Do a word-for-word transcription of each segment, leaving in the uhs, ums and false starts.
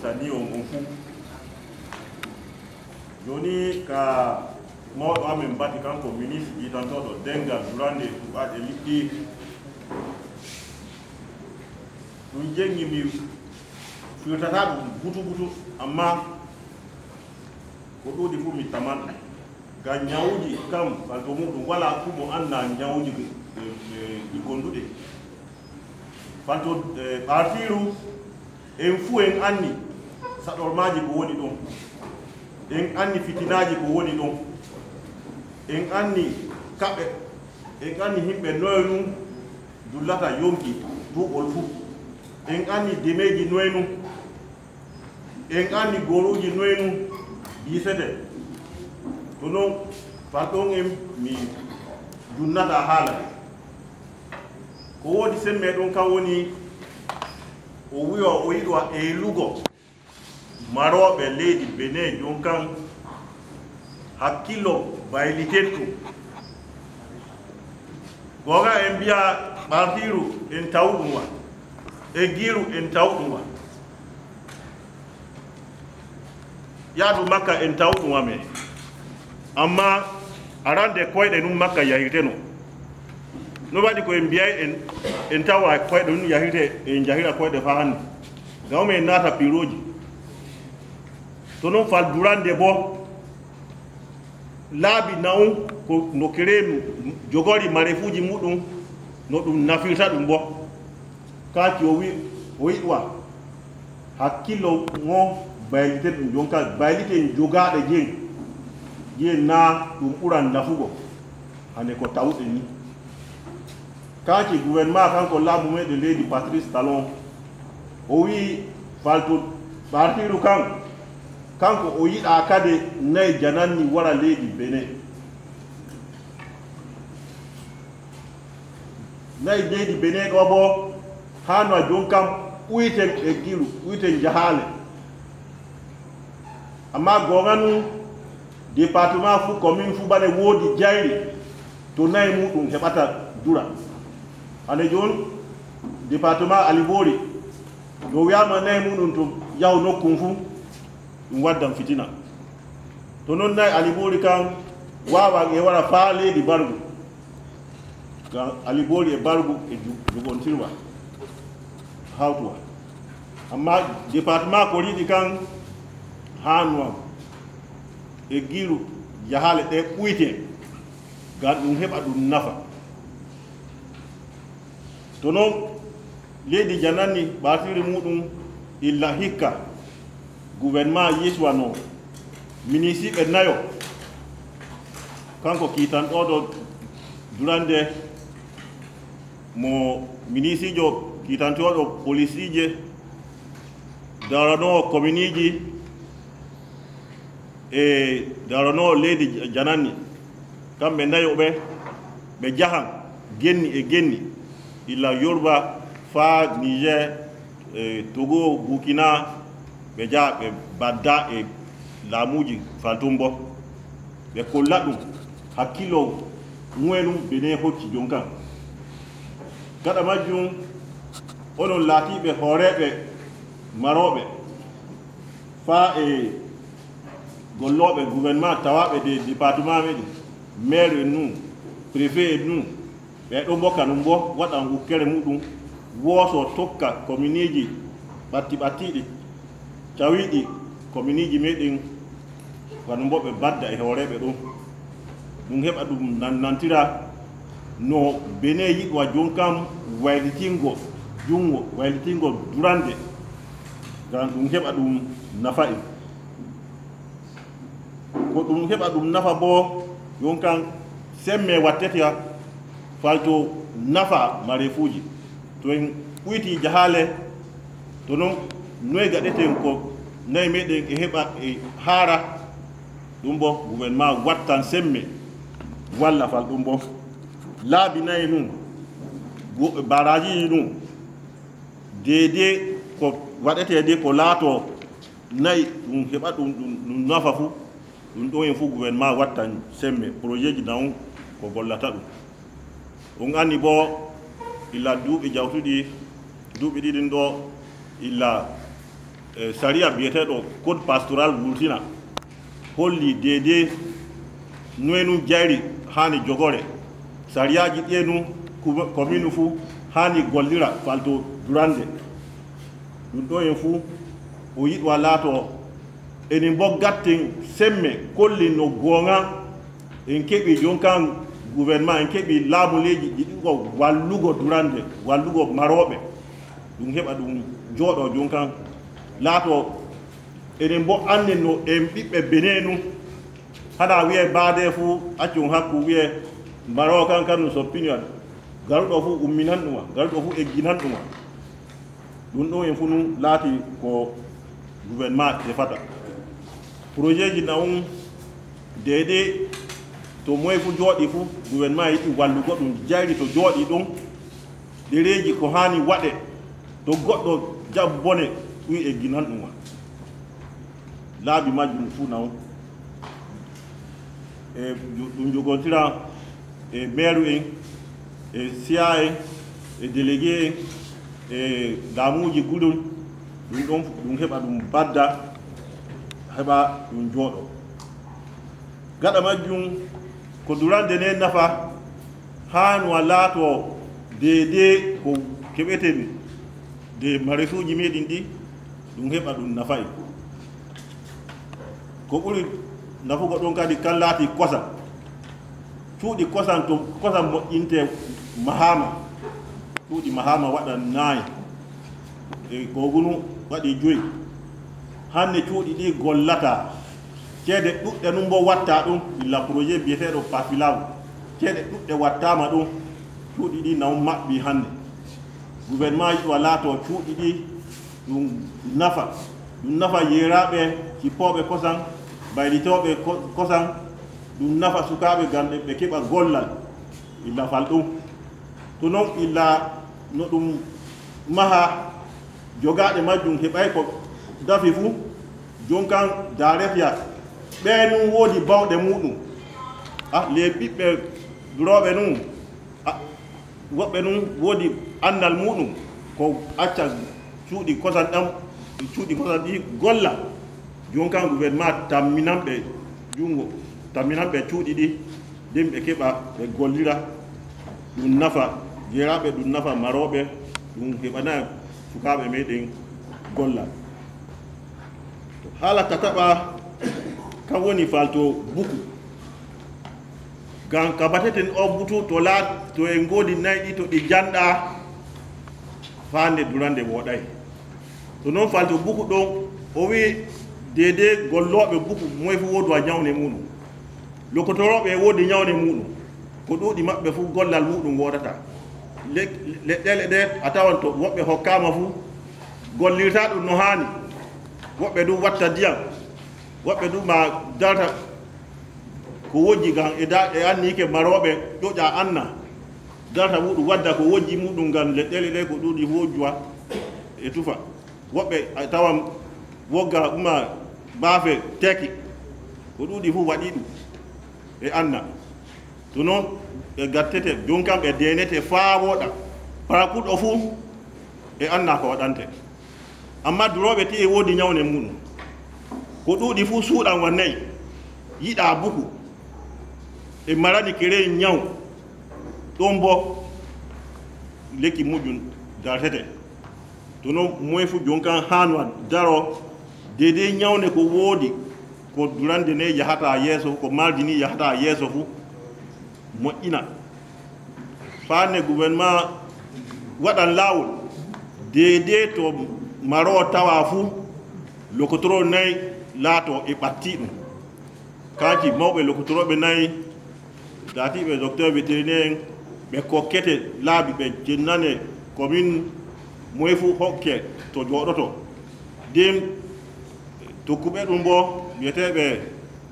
Tani on on fuu. Jooni ka mawɗo amen bati kanko ministre jiitantooɗo denngal, durande e tuuɓaaɗe liɗɗi. Ɗum jenngi mi firtata ɗum butu butu, amma ko ɗuuɗi fuu mi taman. Ngam ñawuuji kam, falto muuɗum walaa fuu mo anndaa ñawuuji ɗi, ɗi, ɗi gonduɗi. Falto, eh, ɓaartiiru, en fuu en anni saɗormaaji ko woni ɗon. En anni fitinaaji ko woni ɗon. En anni kaɓe, en anni yimɓe noye nun dullata yonki duuɓol fuu. En anni demeeji noye nun. En anni gooruuji noye nun biisete. To non, fal ɗon en mi dunnata haala ɗe. Ko woodi semmee ɗon kan woni o wi'a o yiɗo a eelugo marooɓe leydi Benin jon kan hakkillo bayliten ɗum. Goonga en mbiya ɓartiiru en taw ɗum wa, e giiru en taw ɗum wa. Yaadu Makka en taw ɗum wa me. Amma arande koyɗe ɗum Makka yahirteno. No waɗi ko en mbiyay en, en tawa koyɗe ɗum yahirte, en jahira koyɗe faa hannde. Ngam en naata piirooji. To non fal durande bo, laabi na'un ko no kerenu jogori marefuuji muɗum, no ɗum nafirta ɗum bo. Kaaki o wi, o yiɗwa hakkillo ngo baylite ɗum. Jonka baylite jogaaɗe jen, jen naa ɗum ɓuran nafugo hande ko tawuɗe ni. Kaaki gouvernement kanko laamu meɗen leydi Patrice Talon, o wi falto ɓartiiru kan, kanko o yiɗa kade nayi jananni wara leydi Benin. Nayi leydi Benin ɗo bo, haa no a jon kam uyten e giiru, uyten jahaale. Amma goonga nun, département fu, commune fu bane woodi jayri to nayi muɗum heɓata dura. Hande jooni, département Alibori, no wi'aama nayi muɗum to yahu nokkun fu, ɗum waddan fitina. To non nayi Alibori kan waawan e wara faa leydi Bargu. Ngam Alibori e Bargu e ju-, jugontirwa, hawtuwa. Amma département ko riiɗi kan haanuwan e giiru jahaale ɗe ɓuyte, ngam ɗum heɓa ɗum nafa. To non, leydi jananni ɓaatiri muɗum illa hikka, gouvernement yiswano minisiiɓe nayo, kanko kiitanɗooɗo durande mo minisiijo kiitantooɗo polisiije, daranoowo kominiiji, e daranoowo leydi jananni, kamɓe nayo ɓe, ɓe jahan genni e genni, illa Yoruba faa Niger, e Togo, Burkina, ɓe jaha ɓe badda e laamuuji faltumbo. Ɓe kolla ɗum hakkillo mu'enum Benin hocci jon kan. Gaɗa majjum, onon laatiiɓe hooreeɓe marooɓe, faa e gollooɓe gouvernement tawaaɓe de département meɗen, maire en nun, préfet en nun, ɓe ɗo mbo kanum mbo waɗan wukkere muɗum, wooso tokka kominiiji ɓatti ɓattiiɗi, cawiiɗi kominiiji meɗen, kanum mbo ɓe badda e hooreeɓe ɗum. Ɗum heɓa ɗum nan-, nantira no Benin yiɗwa jon kam waylitingo junngo, waylitingo durande, ngam ɗum heɓa ɗum nafa en. Ko ɗum heɓa ɗum nafa boo, yon kan semme wattete falto nafa mareefuuji. To en ɓuyti jahaale, to non noy gaɗeten ko nayi meɗen e heɓa e haara, ɗum bo gouvernement wattan semme walla fal ɗum bo. Laabi nayi nun, go-, baraji nun, deede ko waɗetee de ko laatoo nayi ɗum heɓa ɗum, ɗum, ɗum nafa fu, ɗum ɗon en fu gouvernement wattan semme, projet ji nawun ko gollata ɗum. On anni bo illa duuɓi jawtuɗi, duuɓi ɗiɗin ɗo, illa E sariya biyeteeɗo code pastoral wurtina, holli deedee noye nun jayri haani jogore. Sariyaaji ɗiye nun kume- kominu fu haani gollira falto durande. Ɗum ɗo en fu o yiɗwa laato enen bo gatten semme kolli no gooŋa. En keɓi jon kan gouvernement, en keɓi laamu leydi ɗi ɗuɗo wallugo durande, wallugo marooɓe. Ɗum heɓa ɗum jooɗo jon kan laato enen bo annen no en ɓiɓɓe Benin nun. Hana wiye baade fu accun hakku wiye mbaroo kan kan no soppinoya. Garuɗo fu umminan ɗuma, garuɗo fu egginan ɗuma. Ɗum ɗum en fu nun laati ko gouvernement defata. Projet ji na un deede to moye fu jooɗi fu gouvernement yiɗi wallugo ɗum jayri to jooɗi ɗum. Ɗereeji ko haani waɗe to goɗɗo jab bone ɗum egginan ɗum wa. Laabi majjum fu na un. E ɗum jogontira e meeru en, e siya en, e délégué en, e laamuuji gudol. Ɗum ɗon ɗum heɓa ɗum badda, heɓa ɗum jooɗo. Gaɗa majjum ko durande ne nafa haa no a laato deede ko keɓeten de maresuuji meɗin ɗi. Ɗum heɓa ɗum nafayi. Ko ɓuri nafugo ɗon kadi kan laati kosan. Cuuɗi kosan to kosan moƴƴinte mahaama. Cuuɗi mahaama waɗa naayi. E kogunu waɗi joyi. Hanne cuuɗi ɗi gollata. Ceede ɗuɗɗe nun bo watta ɗum illa projet biyeteeɗo pafilaw. Ceede ɗuɗɗe wattaama ɗum. Cuuɗi ɗi naw maɓɓi hanne. Gouvernement yiɗi wa laato cuuɗi ɗi ɗum nafa. Ɗum nafa yeeraaɓe cippooɓe kosan, baylitooɓe kosan. Ɗum nafa sukaaɓe gam ɓe keɓa gollal. Illa fal ɗum to non illa no ɗum maha. Jogaaɗe majjum heɓay ko dafi fu. Jon kan daaretiya ɓee nun woodi bawɗe muɗum. A le ɓiɓɓe durooɓe nun. Woɓɓe nun woodi annal muɗum ko acca cuuɗi kosan ɗan. Cuuɗi kosan ɗi golla. Jon kan gouvernement tamminanɓe junngo tamminanɓe cuuɗi ɗi. Ɗin ɓe keɓa ɓe gollira. Ɗum nafa jeeraaɓe ɗum nafa marooɓe. Ɗum heɓana sukaaɓe meɗen gollal. Haala tataɓa kan woni falto buku. Gam kabateten o butu to laat to en ngoodi nayi ɗi to ɗi janɗa. Faande durande wooɗay. To noon falto buku ɗon o wii deede gollooɓe buku moy fu woodu a ñawne muɗum. Lokotorooɓe e woodi ñawne muɗum. Ko ɗuuɗi maɓɓe fu gollal muɗum woodata. Leɗɗeele ɗe a tawan to woɓɓe hokkaama fu gollirta ɗum no haani. Woɓɓe ɗum watta ndiyam. Woɓɓe ɗum ma darta ko wojji gam e anniike marooɓe ƴoƴa anna. Darta muɗum wadda ko wojji muɗum gam leɗɗeele ɗe ko ɗuuɗi fu wojjuwa e tufa. Woɓɓe a tawan wogga uma baafe teki. Ko ɗuuɗi fu waɗi ɗum e anna. To noon ɓe gattete jon kam ɓe deenete faa wooɗa. Parakuɗo fu e anna ko waɗante. Amma durooɓe ti e woodi ñawne muɗum. Ko ɗuuɗi fu suuɗan wa nayi. Yiɗa buku e marani kerey ñaw. Ɗon bo lekki muƴƴum dartete. To noon moye fu jon kan haanwa daro deedey ñawne ko woodi. Ko durande ne yahata yeeso ko mardi ni yahata yeeso fu moƴƴina. Faanne gouvernement waɗan laawol deedee to maroo tawa fu. Lokotoro nayi laato e ɓatti ɗum. Kanji mawɓe lokotorooɓe nayi daatiiɓe docteur vétérinaire en ɓe kokkete laabi ɓe jennane commune moye fu hokke to jooɗoto. Ndin tokkuɓe ɗum bo wiyeteeɓe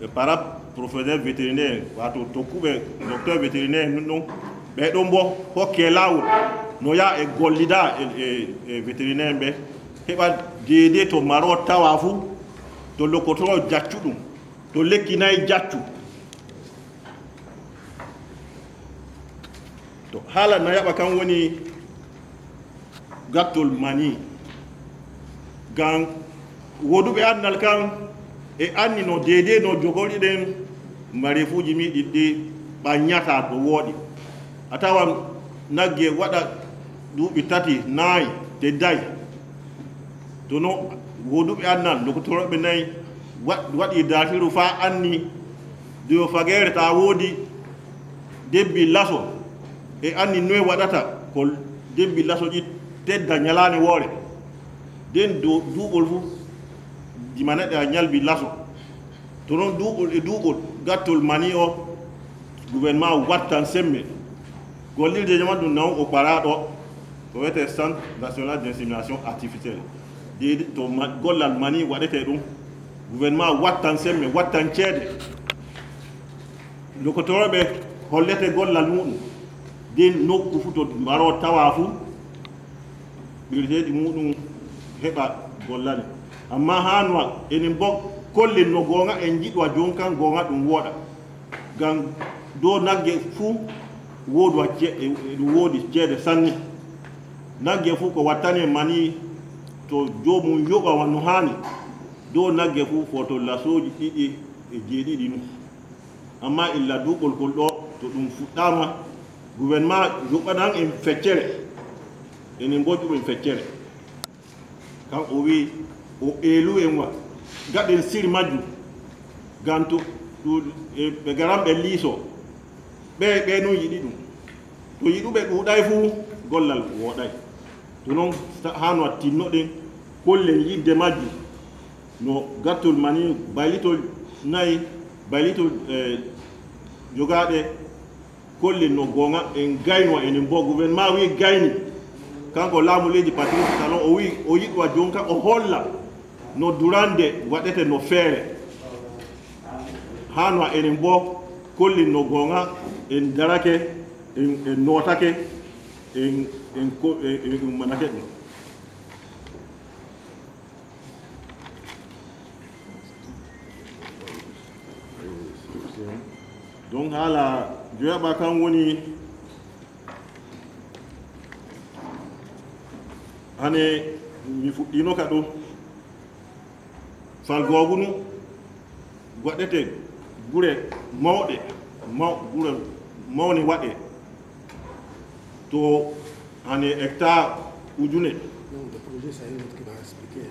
ɓe para professeur vétérinaire wato tokkuɓe docteur vétérinaire nun ɗum ɓe ɗum bo hokke laawol no yaa e gollida e, e, e vétérinaire ɓe heɓa deede to maro tawa fu to lokotoro jaccu ɗum to lekki nayi jaccu. To haala nayaɓa kan woni gattol mani. Gam Woduɓe annal kan e anni no deedee no jogoriɗen mareefuuji miɗin ɗi ɓanñata to wooɗi. A tawan nagge waɗa duuɓi tati, nayi, tedday. To no woduɓe annal, lokotorooɓe nayi wa-, waɗi daatiru faa anni dow fageere taa woodi debbi laso e anni noye waɗata ko debbi laso ɗi tedda ñalaane woore. Den do-, duuɓol fu dimanaɗe a ñalbi laso. To non duuɓol e duuɓol gattol mani o gouvernement wattan semme. Gollirde jaman ɗum naw o ɓaraa ɗo ko wiyetee Centre National d'Insémination Artificielle. Deedi to ma-, gollal mani waɗetee ɗum, gouvernement wattan semme, wattan ceede. Lokotorooɓe hollete gollal muɗum. Den nokku fu to mbaroo tawaa fu, ɓirteeɗi muɗum heɓa gollane. Amma haa no enen bo kollen no gooŋa en jiɗwa jon kan gooŋa ɗum wooɗa. Ngam dow nagge fu woodu a ce-, e, e ɗum woodi ceede sanne. Nagge fu ko wattane mani to joomum yoɓa wano haani. Dow nagge fu foto lasooji ɗiɗi e jeeɗiɗi nun. Amma illa duuɓol gol ɗo, to ɗum fuɗɗaama, gouvernement yoɓanan en feccere. Enen bo ƴuɓen feccere. Kan o wi'i, o eelu en wa, gaɗen siri majjum. Ngam to ɗum, e, ɓe garan ɓe liiso. Ɓe, ɓe nun yiɗi ɗum. To yiɗuɓe ɗuuɗay fu, gollal wooɗay. To non, sa-, haa no a tinnoɗen, kollen yidde majjum. No gattol mani, baylitol nayi, baylitol, eh, jogaaɗe, kollen no gooŋa, en gayno, enen bo gouvernement wi'i gayni. Kanko laamu leydi Patrice Talon, o wi'i, o yiɗwa jonka, o holla no durande waɗete no feere. Haa no enen bo kollen no gooŋa, en darake, en, en nootake, en, en ko, en, en ummanake ɗum. Donc, haala joyaɓa kan woni, hane mi fuɗɗino ka ɗo. Fal googu nu waɗete gure mawɗe, maw-, gure mawne waɗe to hane hectare ujune. Non, le projet, c'est un autre qui va expliquer.